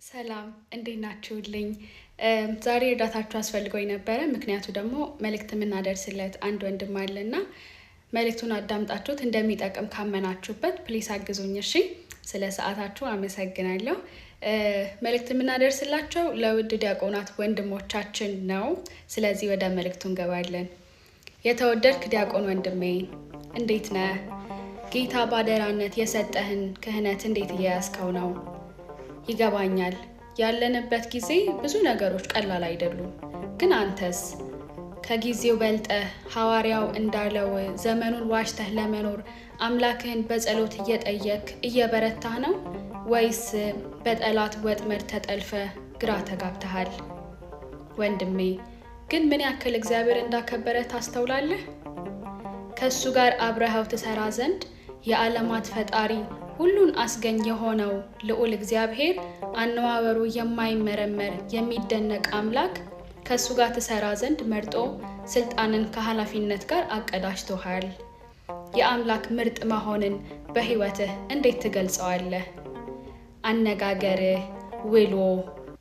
ሰላም፣ እንዴት ናችሁልኝ? ዛሬ እርዳታችሁ አስፈልጎኝ ነበረ። ምክንያቱ ደግሞ መልእክት የምናደርስለት አንድ ወንድም አለና መልእክቱን አዳምጣችሁት እንደሚጠቅም ካመናችሁበት please አግዙኝ። እሺ፣ ስለ ሰዓታችሁ አመሰግናለሁ። መልእክት የምናደርስላቸው ለውድ ዲያቆናት ወንድሞቻችን ነው። ስለዚህ ወደ መልእክቱ እንገባለን። የተወደድክ ዲያቆን ወንድሜ፣ እንዴት ነህ? ጌታ ባደራነት የሰጠህን ክህነት እንዴት እየያዝከው ነው? ይገባኛል፣ ያለንበት ጊዜ ብዙ ነገሮች ቀላል አይደሉም። ግን አንተስ ከጊዜው በልጠህ ሐዋርያው እንዳለው ዘመኑን ዋጅተህ ለመኖር አምላክህን በጸሎት እየጠየክ እየበረታህ ነው ወይስ በጠላት ወጥመድ ተጠልፈህ ግራ ተጋብተሃል? ወንድሜ ግን ምን ያክል እግዚአብሔር እንዳከበረ ታስተውላለህ? ከእሱ ጋር አብረኸው ትሰራ ዘንድ የዓለማት ፈጣሪ ሁሉን አስገኝ የሆነው ልዑል እግዚአብሔር፣ አነዋወሩ የማይመረመር የሚደነቅ አምላክ ከእሱ ጋር ትሰራ ዘንድ መርጦ ስልጣንን ከኃላፊነት ጋር አቀዳጅቶሃል። የአምላክ ምርጥ መሆንን በሕይወትህ እንዴት ትገልጸዋለህ? አነጋገርህ፣ ውሎ፣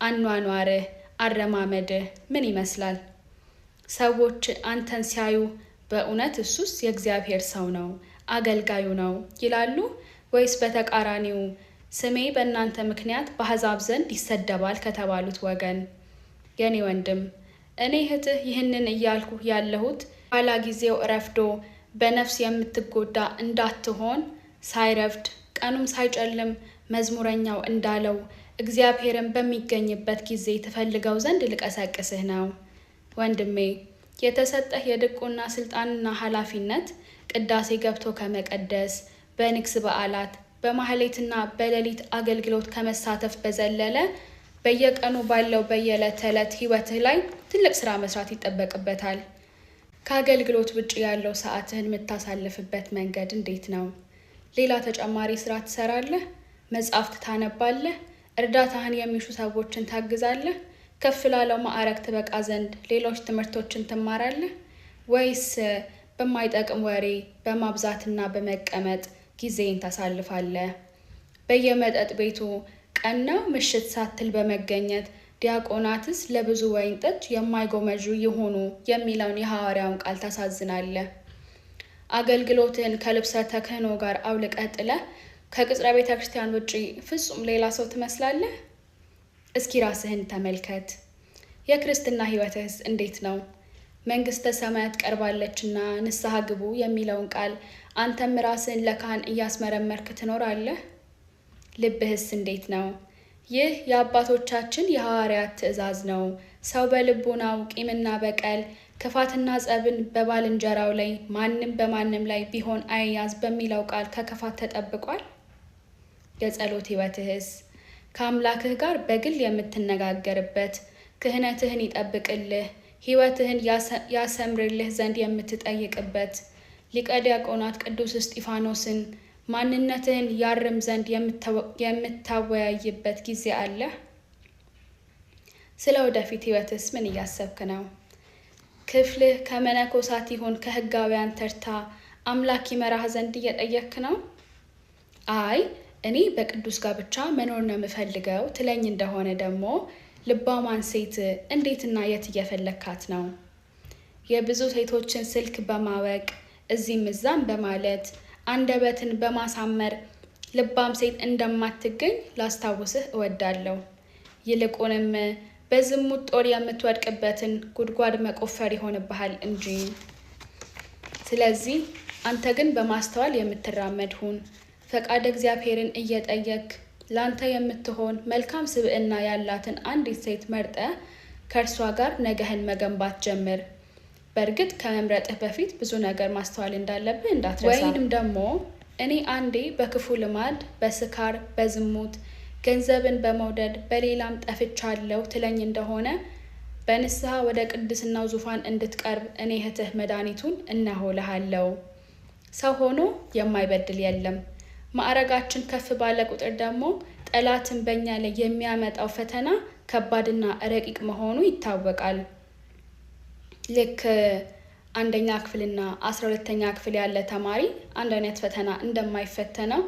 አኗኗርህ፣ አረማመድህ ምን ይመስላል? ሰዎች አንተን ሲያዩ በእውነት እሱስ የእግዚአብሔር ሰው ነው፣ አገልጋዩ ነው ይላሉ ወይስ በተቃራኒው ስሜ በእናንተ ምክንያት በአሕዛብ ዘንድ ይሰደባል ከተባሉት ወገን? የኔ ወንድም፣ እኔ እህትህ ይህንን እያልኩ ያለሁት ኋላ ጊዜው ረፍዶ በነፍስ የምትጎዳ እንዳትሆን፣ ሳይረፍድ ቀኑም ሳይጨልም መዝሙረኛው እንዳለው እግዚአብሔርን በሚገኝበት ጊዜ ትፈልገው ዘንድ ልቀሰቅስህ ነው። ወንድሜ፣ የተሰጠህ የድቁና ስልጣንና ኃላፊነት ቅዳሴ ገብቶ ከመቀደስ፣ በንግስ በዓላት በማህሌትና በሌሊት አገልግሎት ከመሳተፍ በዘለለ በየቀኑ ባለው በየዕለት ተዕለት ሕይወትህ ላይ ትልቅ ስራ መስራት ይጠበቅበታል። ከአገልግሎት ውጭ ያለው ሰዓትህን የምታሳልፍበት መንገድ እንዴት ነው? ሌላ ተጨማሪ ስራ ትሰራለህ? መጽሐፍት ታነባለህ? እርዳታህን የሚሹ ሰዎችን ታግዛለህ? ከፍ ላለው ማዕረግ ትበቃ ዘንድ ሌሎች ትምህርቶችን ትማራለህ? ወይስ በማይጠቅም ወሬ በማብዛትና በመቀመጥ ጊዜን ታሳልፋለህ? በየመጠጥ ቤቱ ቀን ነው ምሽት ሳትል በመገኘት ዲያቆናትስ ለብዙ ወይን ጠጅ የማይጎመዡ ይሁኑ የሚለውን የሐዋርያውን ቃል ታሳዝናለህ? አገልግሎትህን ከልብሰ ተክህኖ ጋር አውልቀህ ጥለህ ከቅጽረ ቤተ ክርስቲያን ውጪ ፍጹም ሌላ ሰው ትመስላለህ? እስኪ ራስህን ተመልከት። የክርስትና ሕይወትህስ እንዴት ነው? መንግስተ ሰማያት ቀርባለችና ንስሐ ግቡ የሚለውን ቃል አንተም ራስህን ለካህን እያስመረመርክ ትኖራለህ? ልብህስ እንዴት ነው? ይህ የአባቶቻችን የሐዋርያት ትእዛዝ ነው። ሰው በልቡናው ቂምና በቀል፣ ክፋትና ጸብን በባልንጀራው ላይ፣ ማንም በማንም ላይ ቢሆን አይያዝ በሚለው ቃል ከክፋት ተጠብቋል? የጸሎት ሕይወትህስ? ከአምላክህ ጋር በግል የምትነጋገርበት፣ ክህነትህን ይጠብቅልህ፣ ሕይወትህን ያሰምርልህ ዘንድ የምትጠይቅበት፣ ሊቀ ዲያቆናት ቅዱስ እስጢፋኖስን ማንነትህን ያርም ዘንድ የምታወያይበት ጊዜ አለ? ስለ ወደፊት ሕይወትስ ምን እያሰብክ ነው? ክፍልህ ከመነኮሳት ይሁን ከሕጋውያን ተርታ አምላክ ይመራህ ዘንድ እየጠየክ ነው? አይ፣ እኔ በቅዱስ ጋብቻ መኖር ነው የምፈልገው ትለኝ እንደሆነ ደግሞ ልባሟን ሴት እንዴትና የት እየፈለግካት ነው? የብዙ ሴቶችን ስልክ በማወቅ፣ እዚህም እዛም በማለት፣ አንደበትን በማሳመር ልባም ሴት እንደማትገኝ ላስታውስህ እወዳለሁ። ይልቁንም በዝሙት ጦር የምትወድቅበትን ጉድጓድ መቆፈር ይሆንብሃል እንጂ። ስለዚህ አንተ ግን በማስተዋል የምትራመድ ሁን። ፈቃደ እግዚአብሔርን እየጠየክ ለአንተ የምትሆን መልካም ስብዕና ያላትን አንዲት ሴት መርጠህ ከእርሷ ጋር ነገህን መገንባት ጀምር። በእርግጥ ከመምረጥህ በፊት ብዙ ነገር ማስተዋል እንዳለብህ እንዳትረሳ። ወይንም ደግሞ እኔ አንዴ በክፉ ልማድ፣ በስካር፣ በዝሙት፣ ገንዘብን በመውደድ፣ በሌላም ጠፍቻለሁ ትለኝ እንደሆነ በንስሐ ወደ ቅድስናው ዙፋን እንድትቀርብ እኔ እህትህ መድኃኒቱን እነሆ እልሃለሁ። ሰው ሆኖ የማይበድል የለም። ማዕረጋችን ከፍ ባለ ቁጥር ደግሞ ጠላትን በእኛ ላይ የሚያመጣው ፈተና ከባድና ረቂቅ መሆኑ ይታወቃል። ልክ አንደኛ ክፍልና 12ኛ ክፍል ያለ ተማሪ አንድ አይነት ፈተና እንደማይፈተነው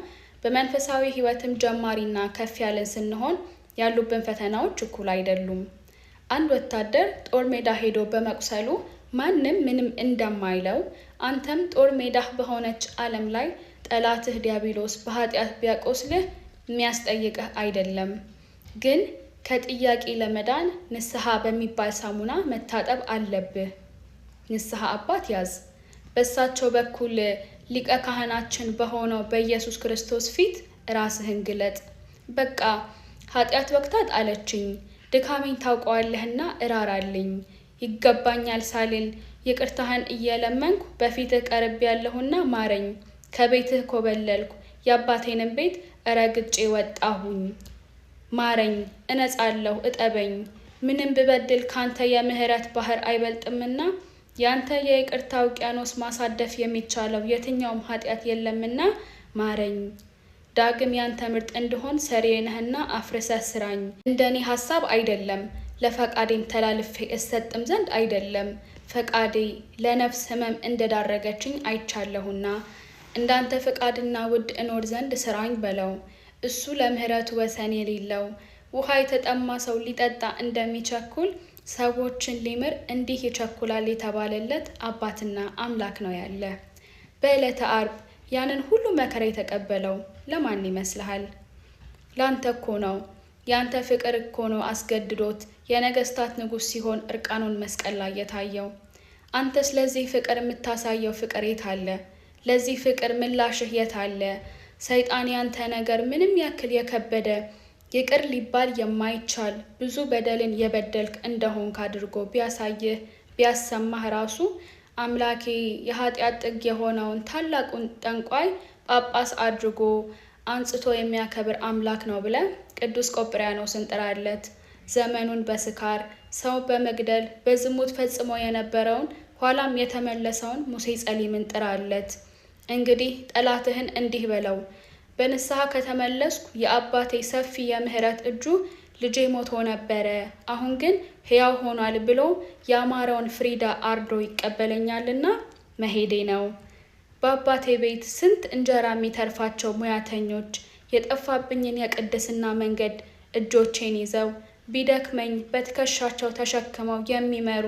በመንፈሳዊ ሕይወትም ጀማሪና ከፍ ያለን ስንሆን ያሉብን ፈተናዎች እኩል አይደሉም። አንድ ወታደር ጦር ሜዳ ሄዶ በመቁሰሉ ማንም ምንም እንደማይለው፣ አንተም ጦር ሜዳህ በሆነች ዓለም ላይ ጠላትህ ዲያብሎስ በኃጢአት ቢያቆስልህ የሚያስጠይቅህ አይደለም። ግን ከጥያቄ ለመዳን ንስሐ በሚባል ሳሙና መታጠብ አለብህ። ንስሐ አባት ያዝ። በእሳቸው በኩል ሊቀ ካህናችን በሆነው በኢየሱስ ክርስቶስ ፊት ራስህን ግለጥ። በቃ ኃጢአት ወቅታት አለችኝ፣ ድካሜን ታውቀዋለህና እራራልኝ። ይገባኛል ሳልል ይቅርታህን እየለመንኩ በፊትህ ቀርቤያለሁና ማረኝ። ከቤትህ ኮበለልኩ፣ የአባቴንም ቤት ረግጬ ወጣሁኝ። ማረኝ፣ እነጻለሁ፣ እጠበኝ። ምንም ብበድል ካንተ የምህረት ባህር አይበልጥምና፣ ያንተ የይቅርታ ውቅያኖስ ማሳደፍ የሚቻለው የትኛውም ኃጢአት የለምና ማረኝ። ዳግም ያንተ ምርጥ እንድሆን ሰሪዬ ነህና አፍርሰህ ስራኝ። እንደኔ ሀሳብ አይደለም፣ ለፈቃዴም ተላልፌ እሰጥም ዘንድ አይደለም። ፈቃዴ ለነፍስ ሕመም እንደዳረገችኝ አይቻለሁና እንዳንተ ፈቃድና ውድ እኖር ዘንድ ስራኝ በለው። እሱ ለምህረቱ ወሰን የሌለው፣ ውሃ የተጠማ ሰው ሊጠጣ እንደሚቸኩል ሰዎችን ሊምር እንዲህ ይቸኩላል የተባለለት አባትና አምላክ ነው ያለ። በዕለተ አርብ ያንን ሁሉ መከራ የተቀበለው ለማን ይመስልሃል? ላንተ እኮ ነው። ያንተ ፍቅር እኮ ነው አስገድዶት የነገስታት ንጉሥ ሲሆን እርቃኑን መስቀል ላይ የታየው። አንተስ ለዚህ ፍቅር የምታሳየው ፍቅር የት አለ? ለዚህ ፍቅር ምላሽህ የት አለ? ሰይጣን ያንተ ነገር ምንም ያክል የከበደ፣ ይቅር ሊባል የማይቻል ብዙ በደልን የበደልክ እንደሆንክ አድርጎ ቢያሳይህ ቢያሰማህ ራሱ፣ አምላኬ የኃጢአት ጥግ የሆነውን ታላቁን ጠንቋይ ጳጳስ አድርጎ አንጽቶ የሚያከብር አምላክ ነው ብለህ ቅዱስ ቆጵርያኖስን ጥራለት። ዘመኑን በስካር፣ ሰው በመግደል፣ በዝሙት ፈጽሞ የነበረውን ኋላም የተመለሰውን ሙሴ ጸሊምን ጥራለት። እንግዲህ ጠላትህን እንዲህ በለው፣ በንስሐ ከተመለስኩ የአባቴ ሰፊ የምህረት እጁ ልጄ ሞቶ ነበረ፣ አሁን ግን ሕያው ሆኗል ብሎ ያማረውን ፍሪዳ አርዶ ይቀበለኛልና መሄዴ ነው። በአባቴ ቤት ስንት እንጀራ የሚተርፋቸው ሙያተኞች የጠፋብኝን የቅድስና መንገድ እጆቼን ይዘው ቢደክመኝ በትከሻቸው ተሸክመው የሚመሩ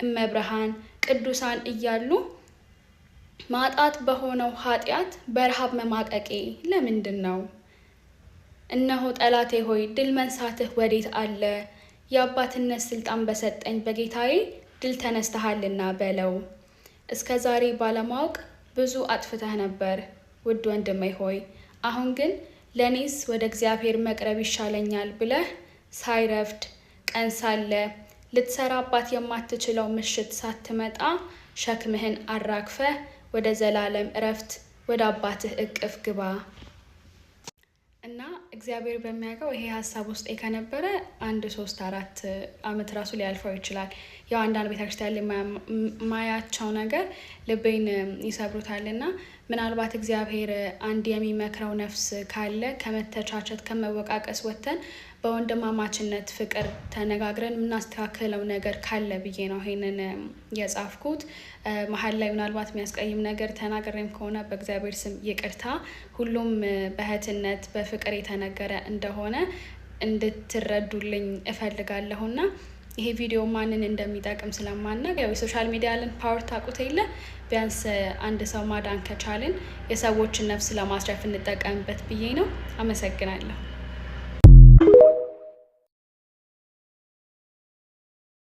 እመብርሃን ቅዱሳን እያሉ ማጣት በሆነው ኃጢአት በረሃብ መማቀቄ ለምንድን ነው? እነሆ ጠላቴ ሆይ፣ ድል መንሳትህ ወዴት አለ? የአባትነት ስልጣን በሰጠኝ በጌታዬ ድል ተነስተሃልና በለው። እስከ ዛሬ ባለማወቅ ብዙ አጥፍተህ ነበር፣ ውድ ወንድሜ ሆይ፣ አሁን ግን ለእኔስ ወደ እግዚአብሔር መቅረብ ይሻለኛል ብለህ ሳይረፍድ፣ ቀን ሳለ፣ ልትሰራባት የማትችለው ምሽት ሳትመጣ ሸክምህን አራግፈህ ወደ ዘላለም እረፍት ወደ አባትህ እቅፍ ግባ። እና እግዚአብሔር በሚያውቀው ይሄ ሀሳብ ውስጤ ከነበረ አንድ 3-4 አመት ራሱ ሊያልፈው ይችላል። ያው አንዳንድ ቤተክርስቲያን ላይ የማያቸው ነገር ልቤን ይሰብሩታል። እና ምናልባት እግዚአብሔር አንድ የሚመክረው ነፍስ ካለ ከመተቻቸት ከመወቃቀስ ወጥተን በወንድማማችነት ፍቅር ተነጋግረን የምናስተካክለው ነገር ካለ ብዬ ነው ይሄንን የጻፍኩት። መሀል ላይ ምናልባት የሚያስቀይም ነገር ተናግሬም ከሆነ በእግዚአብሔር ስም ይቅርታ። ሁሉም በእህትነት በፍቅር የተነገረ እንደሆነ እንድትረዱልኝ እፈልጋለሁና ይሄ ቪዲዮ ማንን እንደሚጠቅም ስለማናቅ፣ ያው የ social media ልን power ታውቁት የለ፣ ቢያንስ አንድ ሰው ማዳን ከቻልን የሰዎችን ነፍስ ለማስረፍ እንጠቀምበት ብዬ ነው። አመሰግናለሁ።